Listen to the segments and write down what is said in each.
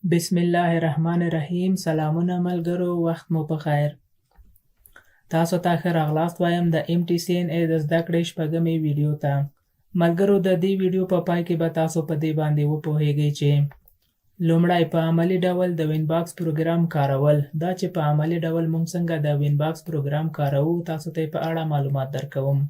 بسم الله الرحمن الرحیم. سلامونه ملګرو، وخت مو په خیر. تاسو ته ښه راغلاست وایم د ام ټي سي ان ای د زده کړې شپږمې ویډیو ته. ملګرو، د دې ویډیو په پای کې به تاسو په دې باندې وپوهیږئ چې لومړی په عملي ډول د وینباکس پروګرام کارول، دا چې په عملي ډول موږ څنګه د وینباکس پروګرام کاروو، تاسو ته په اړه معلومات درکوم.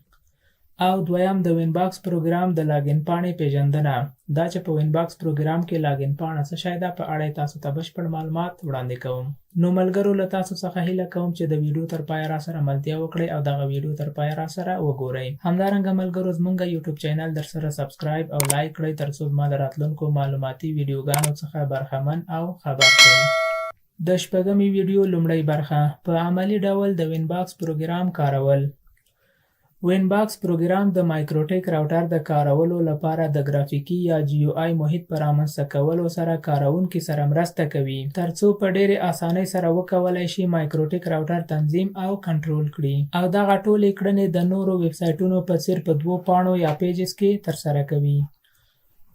او دویم د وینباکس پروګرام د login پاڼې پیژندنه، دا چې په وینباکس پروګرام کې login پاڼه څه شی ده، په اړه یې تاسو ته بشپړ معلومات وړاندې کوم. نو ملګرو، له تاسو څخه هیله کوم چې د ویډیو تر پایه را سره ملتیا وکړئ او دغه ویډیو تر پایه را سره وګورئ. همدارنګه ملګرو، زمونږ یوټیوب چینل در سره subscribe او like کړئ، ترڅو زما له راتلونکو معلوماتي ویډیوګانو څخه برخمن او خبر شئ. د شپږمې ویډیو لومړۍ برخه، په عملي ډول د وینباکس پروګرام کارول. وینباکس پروګرام د مایکروټیک router د کارولو لپاره د ګرافیکي یا GUI محیط په رامنځته کولو سره کاروونکي سره مرسته کوي، ترڅو په ډېرې اسانۍ سره وکولای شي مایکروټیک router تنظیم او کنټرول کړي، او دغه ټولې کړنې د نورو ویبسایټونو په څیر په دوو پاڼو یا pages کې ترسره کوي.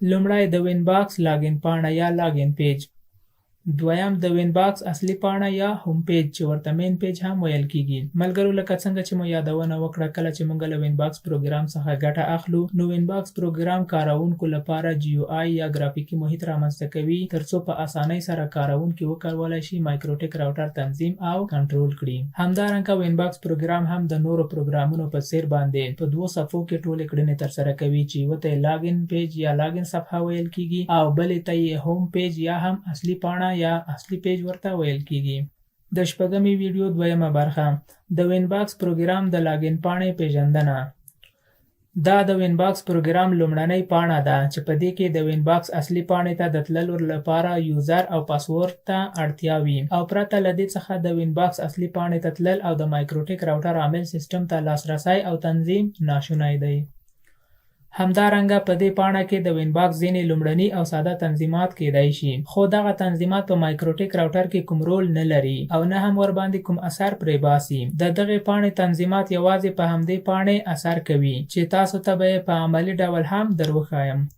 لومړی د وینباکس login پاڼه یا login page، دویم د وینباکس اصلي پاڼه یا home page چې ورته main page هم ویل کیږي. ملګرو، لکه څنګه چې مو یادونه وکړه، کله چې موږ له وینباکس پروګرام څخه ګټه اخلو، نو وینباکس پروګرام کاروونکو لپاره GUI یا ګرافیکي محیط رامنځته کوي، ترڅو په اسانۍ سره کاروونکي وکولای شي مایکروټیک router تنظیم او کنټرول کړي. همدارنګه وینباکس پروګرام هم د نورو پروګرامونو په څیر باندې په دوو صفحو کې ټولې کړنې ترسره کوي، چې یوه ته یې login page یا login صفحه ویل کیږي او بلې ته یې home page یا هم اصلي پاڼه یا اصلي page ورته ویل کیږي. د شپږمې ویډیو دویمه برخه، د وینباکس پروګرام د login پاڼې پیژندنه. دا د وینباکس پروګرام لومړنۍ پاڼه ده چې په دې کې د وینباکس اصلي پاڼې ته د تللو لپاره user او پاسورډ ته اړتیا وي، او پرته له دې څخه د وینباکس اصلي پاڼې ته تلل او د مایکروټیک router عامل سیستم ته لاسرسی او تنظیم ناشونی دی. همدارنګه په دې پاڼه کې د وینباکس ځینې لومړني او ساده تنظیمات کیدای شي، خو دغه تنظیمات په مایکروټیک router کې کوم رول نه لري او نه هم ورباندې کوم اثر پرې باسي. د دغې پاڼې تنظیمات یوازې په همدې پاڼې اثر کوي، چې تاسو ته به یې په عملي ډول هم در وښایم.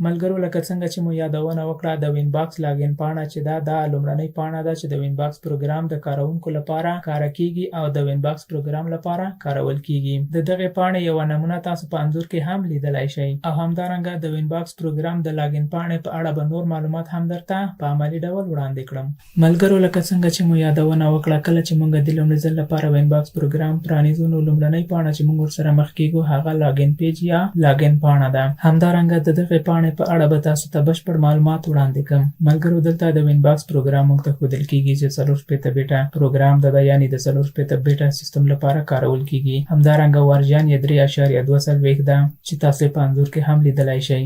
ملګرو، لکه څنګه چې مو یادونه وکړه، د وینباکس login پاڼه چې دا دا لومړنۍ پاڼه ده چې د وینباکس پروګرام د کاروونکو لپاره کاره کیږي او د وینباکس پروګرام لپاره کارول کیږي. د دغې پاڼې یوه نمونه تاسو په انځور کې هم لیدلای شئ، او همدارنګه د وینباکس پروګرام د login پاڼې په اړه به نور معلومات هم درته په عملي ډول وړاندې کړم. ملګرو، لکه څنګه چې مو یادونه وکړه، کله چې موږ د لومړي ځل لپاره وینباکس پروګرام پرانیزو، نو لومړنۍ پاڼه چې موږ ورسره مخ کیږو هغه login page یا login پاڼه ده. همدارنګه د دغې پاڼې په اړه به تاسو ته بشپړ معلومات وړاندې کړم. ملګرو، دلته د وینباکس پروګرام موږ ته ښودل کیږي چې 64 بیټه پروګرام ده، یعنی د 64 بیټه سیستم لپاره کارول کیږي. همدارنګه version یې 3.42 ده چې تاسو یې په انځور کې هم لیدلای شئ.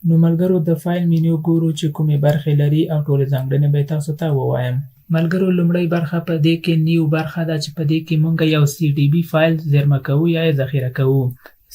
نو ملګرو، د file menu ګورو چې کومې برخې لري او ټولې ځانګړنې به تاسو ته ووایم. ملګرو، لومړۍ برخه په دې کې new برخه ده چې په دې کې مونږ یو CDB فایل زیرمه کوو یا یې ذخیره کوو.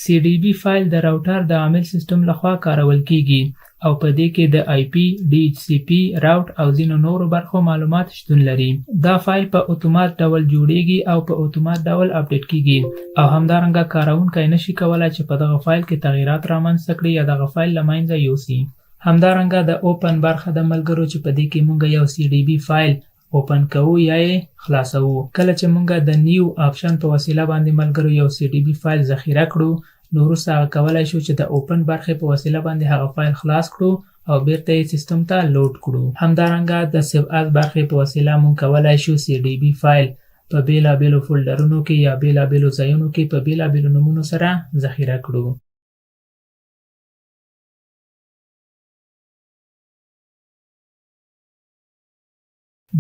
CDB فایل د router د عامل سیستم لخوا کارول کیږي او په دې کې د IP، DHCP، route او ځینو نورو برخو معلومات شتون لري. دا فایل په اتومات ډول جوړیږي او په اتومات ډول update کیږي، او همدارنګه کاروونکی نشي کولای چې په دغه فایل کې تغیرات رامنځته کړي یا دغه فایل له منځه یوسي. همدارنګه د open برخه د ملګرو چې په دې کې مونږ یو CDB فایل open کوو یا یې خلاصوو. کله چې مونږ د new option په وسیله باندې ملګرو یو CDB فایل ذخیره کړو، نو وروسته هغه کولای شو چې د open برخې په وسیله باندې هغه فایل خلاص کړو او بیرته یې سیستم ته load کړو. همدارنګه د save as برخې په وسیله مونږ کولای شو CDB فایل په بیلابیلو فولډرونو کې یا بیلابیلو ځایونو کې په بیلابیلو نومونو سره ذخیره کړو.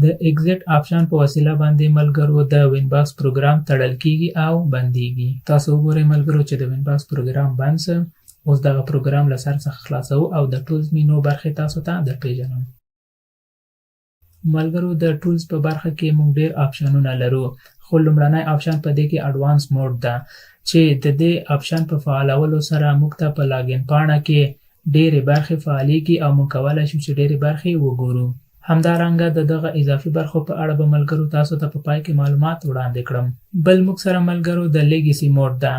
د exit option په وسیله باندې ملګرو د وینباکس پروګرام تړل کیږي او بندیږي. تاسو وګورئ ملګرو چې د وینباکس پروګرام بند سه. اوس دغه پروګرام له سر څخه خلاصوو او د tools menu برخې تاسو ته در پیژنم. ملګرو، د tools په برخه کې موږ ډیر آپشنونه لرو، خو لومړنی option په دې کې advance mode ده چې د دې option په فعالولو سره موږ ته په login پاڼه کې ډېرې برخې فعالیږي او موږ کولای شو چې ډېرې برخې وګورو. همدارنګه د دغه اضافي برخو په اړه به ملګرو تاسو ته په پای کې معلومات وړاندې کړم. بل موږ سره ملګرو د legacy mode ده.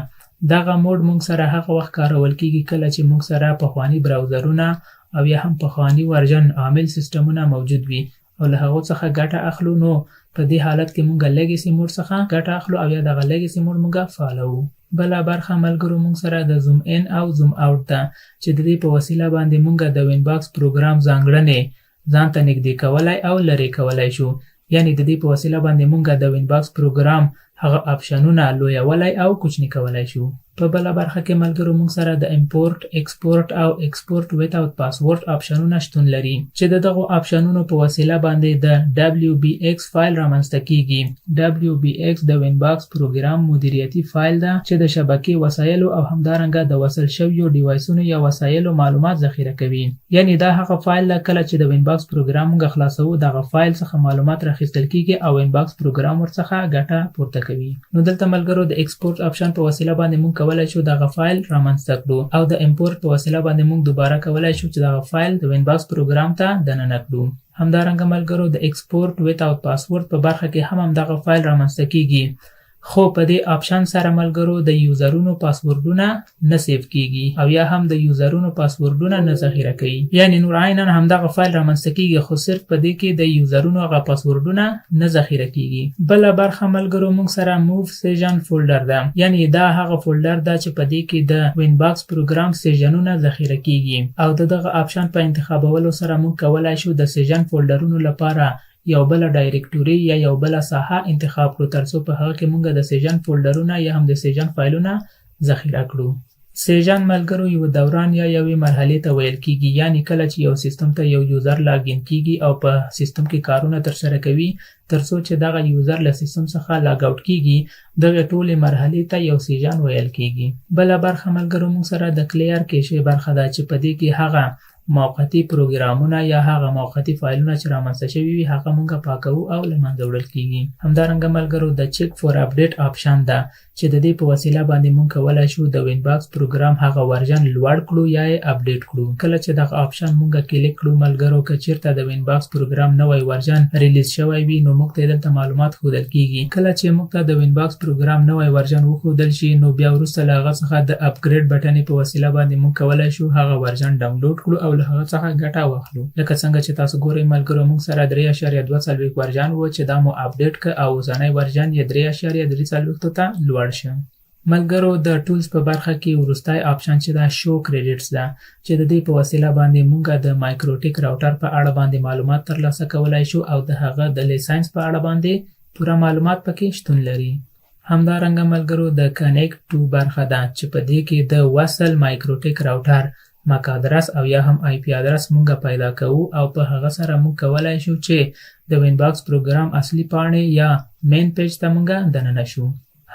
دغه mode موږ سره هغه وخت کارول کیږي کله چې موږ سره پخواني browser ونه او یا هم پخواني ورژن عامل سیستمونه موجود وي او له هغو څخه ګټه اخلو، نو په دې حالت کې مونږ legacy mode څخه ګټه اخلو او یا دغه legacy mode مونږ فعالوو. بله برخه ملګرو مونږ سره د zoom in او zoom out ده چې د دې په وسیله باندې مونږ د وینباکس پروګرام ځانګړنې ځان ته نږدې کولای او لرې کولای شو. یعنی د دې په وسیله باندې مونږ د وینباکس پروګرام هغه آپشنونه لویولای او کوچني کولای شو. په بله برخه کې ملګرو مونږ سره د import، export او export without password آپشنونه شتون لري چې د دغو آپشنونو په وسیله باندې د WBX فایل رامنځته کیږي. WBX د وینباکس پروګرام مدیریتي فایل ده چې د شبکې وسایلو او همدارنګه د وصل شویو ډیوایسونو یا وسایلو معلومات ذخیره کوي. یعنی دا هغه فایل ده کله چې د وینباکس پروګرام مونږ خلاصوو دغه فایل څخه معلومات راخیستل کیږي او وینباکس پروګرام ورڅخه ګټه پورته کوي. نو دلته ملګرو د export آپشن په وسیله باندې مونږ کولای شو دغه فایل رامنځته کړو او د import په وسیله باندې مونږ دوباره کولای شو چې دغه فایل د وینباکس پروګرام ته دننه کړو. همدارنګه ملګرو د export without password په برخه کې هم همدغه فایل رامنځته کیږي، خو په دې آپشن سره ملګرو د یوزرونو پاسورډونه نه save کیږي او یا هم د یوزرونو پاسورډونه نه ذخیره کوي. یعنی نور عینا همدغه فایل رامنځته کیږي خو صرف په دې کې د یوزرونو هغه پاسورډونه نه ذخیره کیږي. بله برخه ملګرو موږ سره move session folder ده، یعنی دا هغه فولډر ده چې په دې کې د وینباکس پروګرام سیژنونه ذخیره کیږي او د دغه آپشن په انتخابولو سره موږ کولای شو د session فولډرونو لپاره یو بله directory یا یو بله ساحه انتخاب کړو ترڅو په هغه کې مونږ د session فولډرونه یا هم د session فایلونه ذخیره کړو. session ملګرو یو دوران یا یوې مرحلې ته ویل کیږي، یعنی کله چې یو سیستم ته یو user login کیږي او په سیستم کې کارونه ترسره کوي ترڅو چې دغه user له سیستم څخه log out کیږي دغه ټولې مرحلې ته یو session ویل کیږي. بله برخه ملګرو مونږ سره د clear cache برخه ده چې په دې کې هغه موقتي پروګرامونه یا هغه موقتي فایلونه چې رامنځته شوي وي هغه مونږ پاکوو او له منځه وړل کیږي. همدارنګه ملګرو د check for update آپشن ده چې د دې په وسیله باندې مونږ کولای شو د وینباکس پروګرام هغه ورژن لوړ کړو یا یې اپډیټ کړو. کله چې دغه آپشن مونږ کلیک کړو ملګرو که چیرته د وینباکس پروګرام نوی ورژن release شوی وي نو موږ ته دلته معلومات ښودل کیږي. کله چې موږ ته د وینباکس پروګرام نوی ورژن وښودل شي نو بیا وروسته له هغه څخه د upgrade بټنې په وسیله باندې موږ کولای شو هغه ورژن ډاونلوډ کړو او له هغه څخه ګټه واخلو. لکه څنګه چې تاسو ګورئ ملګرو موږ سره 3.42 ورژن و چې دا مو اپډیټ که او اوسنی ورژن یې 3.43 ته لوړ شو. ملګرو د tools په برخه کې وروستی آپشن چې دا show credits ده چې د دې په وسیله باندې مونږ د مایکروټیک راوټر په اړه باندې معلومات ترلاسه کولای شو او د هغه د license په اړه باندې پوره معلومات پکې شتون لري. همدارنګه ملګرو د connect to برخه ده چې په دې کې د وصل مایکروټیک راوټر MAC address او یا هم IP address مونږ پیدا کوو او په هغه سره مونږ کولای شو چې د وینباکس پروګرام اصلي پاڼې یا main page ته مونږ دننه شو.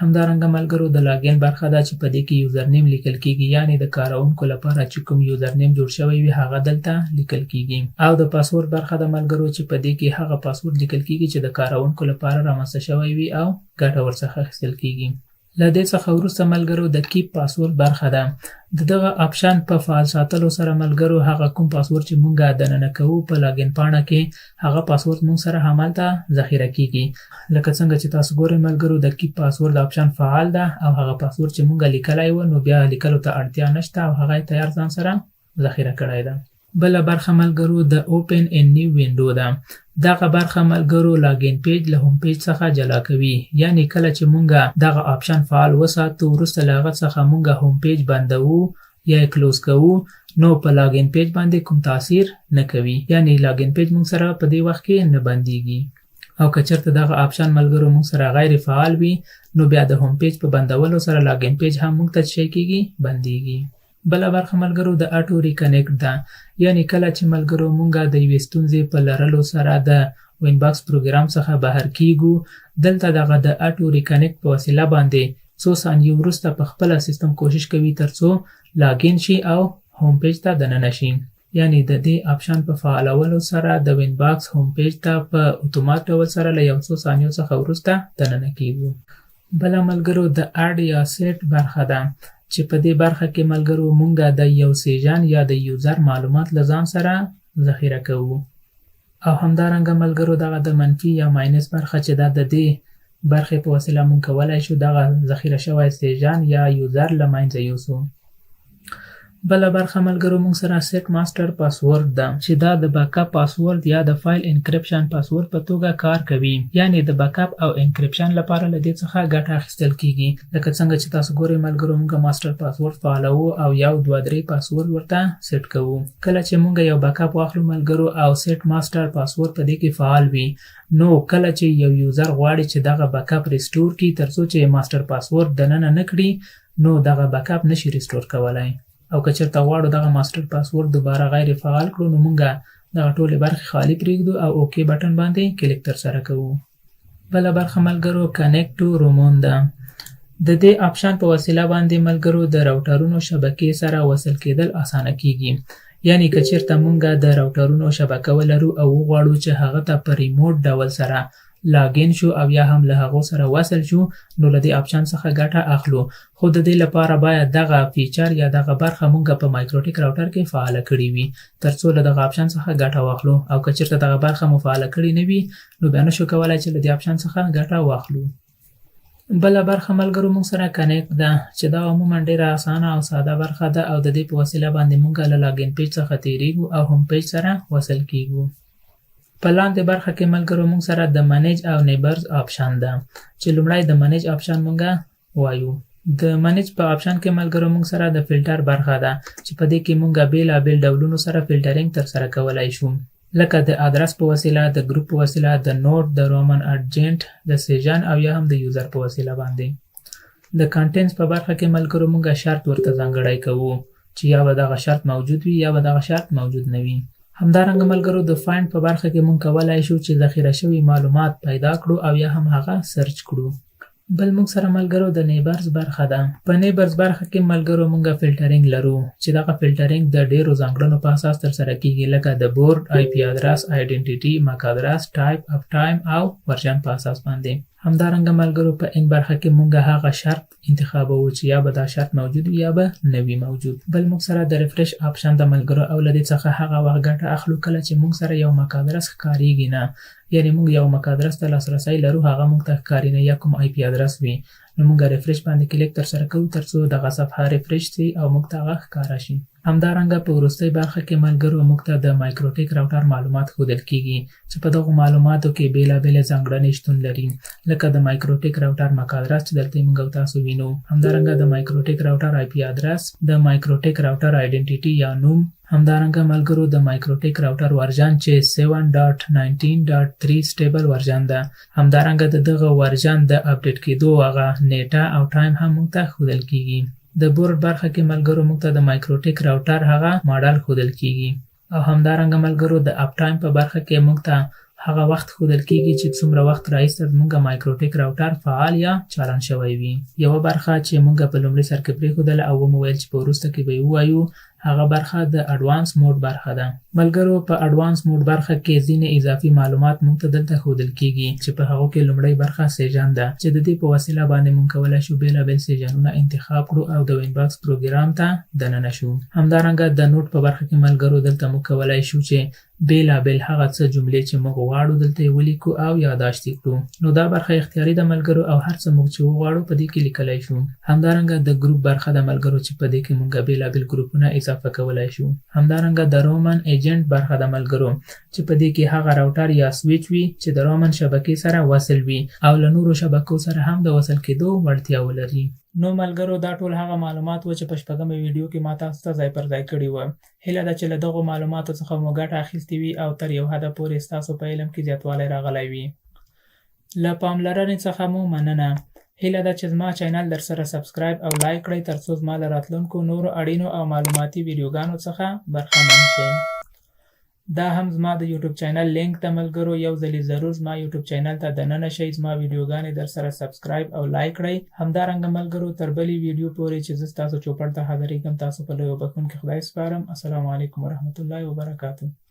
همدارنګه ملګرو د login برخه ده چې په دې کې username لیکل کیږي، یعنی د کاروونکو لپاره چې کوم username جوړ شوی وي هغه دلته لیکل کیږي، او د پاسورډ برخه ده ملګرو چې په دې کې هغه پاسورډ لیکل کیږي چې د کاروونکو لپاره رامنځته شوی وي او ګټه ورڅخه اخیستل کیږي. له دې څخه وروسته ملګرو د keep password برخه ده. د دغه آپشن په فعال ساتلو سره ملګرو هغه کوم پاسورډ چې مونږ دننه کوو په login پاڼه کې هغه پاسورډ مونږ سره همالته ذخیره کیږي. لکه څنګه چې تاسو ګورئ ملګرو د keep password آپشن فعال ده او هغه پاسورډ چې مونږ لیکلی و نو بیا لیکلو ته اړتیا نشته او هغه یې تیار ځان سره ذخیره کړی ده. بله برخه ملګرو د open in new window ده. دغه برخه ملګرو login page له home page څخه جلا کوي، یعنی کله چې مونږ دغه آپشن فعال وساتو وروسته له هغه څخه مونږ home page بندوو یا یې close کوو نو په login page باندې کوم تاثیر نه کوي، یعنی login page مونږ سره په دې وخت کې نه بندیږي. او که چېرته دغه آپشن ملګرو مونږ سره غیر فعال وي نو بیا د home page په بندولو سره login page هم مونږ ته څه کیږي، بندیږي. بله برخه ملګرو د auto reconnect ده، یعنی کله چې ملګرو مونږ د یوې ستونزې په لرلو سره د وینباکس پروګرام څخه بهر کیږو دلته دغه د auto reconnect په وسیله باندې څو ثانیې وروسته په خپله سیستم کوشش کوي ترڅو login شي او home page ته دننه شي. یعنی د دې آپشن په فعالولو سره د وینباکس home page ته په اتومات ډول سره له یو څو ثانیو څخه وروسته دننه کیږو. بله ملګرو د add یا set برخه ده چې په دې برخه کې ملګرو مونږ د یو session یا د user معلومات له ځان سره ذخیره کوو. او همدارنګه ملګرو دغه د منفي یا minus برخه چې دا د دې برخې په وسیله مونږ کولای شو دغه ذخیره شوی session یا user له منځه یوسو. بله برخه ملګرو موږ سره set master password ده چې دا د backup password یا د file encryption password په توګه کار کوي، یعنی د backup او encryption لپاره له دې څخه ګټه اخیستل کیږي. لکه څنګه چې تاسو ګورئ ملګرو، موږ master password فعالوو او 1 2 3 پاسورډ ورته سیټ کوو. کله چې موږ یو backup واخلو ملګرو او set master password په دې کې فعال وي، نو کله چې یو user غواړي چې دغه backup restore کړي، ترڅو چې master password دننه نه کړي نو دغه backup نشي restore کولای. او که چېرته غواړو دغه master password دوباره غیر فعال کړو، نو موږ دغه ټولې برخې خالي پرېږدو او OK button باندې کلیک ترسره کوو. بله برخه ملګرو connect to Roaming ده. د دې option په وسیله باندې ملګرو د راوټرونو شبکې سره وصل کېدل اسانه کیږي. یعنی که چېرته مونږ د راوټرونو شبکه ولرو او وغواړو چې هغه ته په remote ډول سره login شو او یا هم له هغو سره وصل شو، نو له دې option څخه ګټه اخلو. خو د دې لپاره باید دغه feature یا دغه برخه مونږ په مایکروټیک راوټر کې فعاله کړې وي ترڅو له دغه option څخه ګټه واخلو. او که چېرته دغه برخه مو فعاله کړې نه وي، نو بیا نشو کولای چې له دې option څخه ګټه واخلو. بله برخه ملګرو موږ سره connect ده چې دا عموما ډیره اسانه او ساده برخه ده او د دې په وسیله باندې موږ له login page څخه تیریږو او home page سره وصل کیږو. په لاندې برخه کې ملګرو موږ سره د manage او neighbors option ده چې لومړی د manage option موږ وایو. د manage په option کې ملګرو موږ سره د فلټر برخه ده چې په دې کې موږ بیلابیل ډولونو سره filtering ترسره کولای شو، لکه د ادرس په وسیله، د ګروپ په وسیله، د node، د roaming agent، د session او یا هم د user په وسیله باندې. د contains په برخه کې ملګرو موږ شرط ورته ځانګړی کوو چې یا به دغه شرط موجود وي یا به دغه شرط موجود نه وي. همدارنګه ملګرو د find په برخه کې موږ کولای شو چې ذخیره شوي معلومات پیدا کړو او یا هم هغه search کړو. بل موږ سره ملګرو د neighbors برخه ده. په neighbors برخه کې ملګرو موږ filtering لرو چې دغه filtering د ډیرو ځانګړنو په اساس ترسره کیږي، لکه د board، IP address، identity، MAC address، type، uptime او version په اساس باندې. همدارنګه ملګرو په in برخه کې موږ هغه شرط انتخابوو چې یا به دا شرط موجود وي یا به نه وي موجود. بل موږ سره د refresh option د ملګرو او له دې څخه هغه وخت ګټه اخلو کله چې موږ سره یو MAC address ښکاریږي نه، یعنی موږ یو MAC address ته لاسرسی لرو، هغه موږ ته ښکاري نه یا کوم IP address وي، نو موږ refresh باندې کلیک ترسره کوو ترڅو دغه صفحه refresh شي او موږ ته هغه ښکاره شي. همدارنګه په وروستۍ برخه کې ملګرو موږ ته د مایکروټیک راوټر معلومات ښودل کیږي چې په دغو معلوماتو کې بیلابیلې ځانګړنې شتون لري، لکه د مایکروټیک راوټر MAC address چې دلته موږ او تاسو وینو، همدارنګه د مایکروټیک راوټر IP address، د مایکروټیک راوټر identity یا نوم، همدارنګه ملګرو د مایکروټیک راوټر version چې 7.19.3 stable version ده، همدارنګه د دغه version د update کېدو هغه نیټه او time هم موږ ته ښودل کیږي. د board برخه کې ملګرو موږ ته د مایکروټیک راوټر هغه ماډل ښودل کیږي او همدارنګه ملګرو د uptime په برخه کې موږ ته هغه وخت ښودل کیږي چې څومره وخت راهیسته زموږ مایکروټیک راوټر فعال یا چالان شوی وي. یوه برخه چې موږ په لومړي سر کې پرېښودله او ومو ویل چې په وروسته کې به یې ووایو، هغه برخه د advanced mode برخه ده. ملګرو په advanced mode برخه کې ځینې اضافي معلومات موږ ته دلته ښودل کیږي چې په هغو کې لومړۍ برخه session ده چې د دې په وسیله باندې موږ کولای شو بیلابیل session ونه انتخاب کړو او د Winbox پروګرام ته دننه شو. همدارنګه د note په برخه کې ملګرو دلته موږ کولای شو چې بیلابیل هغه څه جملې چې موږ غواړو دلته یې ولیکو او یاداشت یې کړو. نو دا برخه اختیاري ده ملګرو او هر څه موږ چې وغواړو په دې کې لیکلی شو. همدارنګه د ګروپ برخه ده ملګرو چې په دې کې موږ بیلابیل ګروپونه اضافه کولای شو. همدارنګه د roaming agent برخه ده ملګرو چې په دې کې هغه راوټر یا سویچ وي چې د roaming شبکې سره وصل وي او له نورو شبکو سره هم د وصل کېدو وړتیا ولري. نو ملګرو دا ټول هغه معلومات و چې په شپږمه ویډیو کې ما تاسو ته ځای پر ځای کړي وو. هیله ده چې له دغو معلوماتو څخه مو ګټه اخیستې وي او تر یو حده پورې ستاسو په علم کې زیاتوالی راغلی وي. له پاملرنې څخه مو مننه. هیله ده چې زما چینل در سره subscribe او like کړئ ترڅو زما له راتلونکو نورو اړینو او معلوماتي ویډیوګانو څخه برخمن شئ. دا هم زما د یوټیوب چینل لینک د ملګرو، یو ځلې ضرور زما یوټیوب چینل ته دننه شئ، زما ویډیوګانې در سره subscribe او like کړئ. همدارنګه ملګرو تر بلې ویډیو پورې چې زه ستاسو چوپړ ته حاضرېږم، تاسو په لوی او بښونکي خدای سپارم. السلام علیکم ورحمت الله وبرکاته.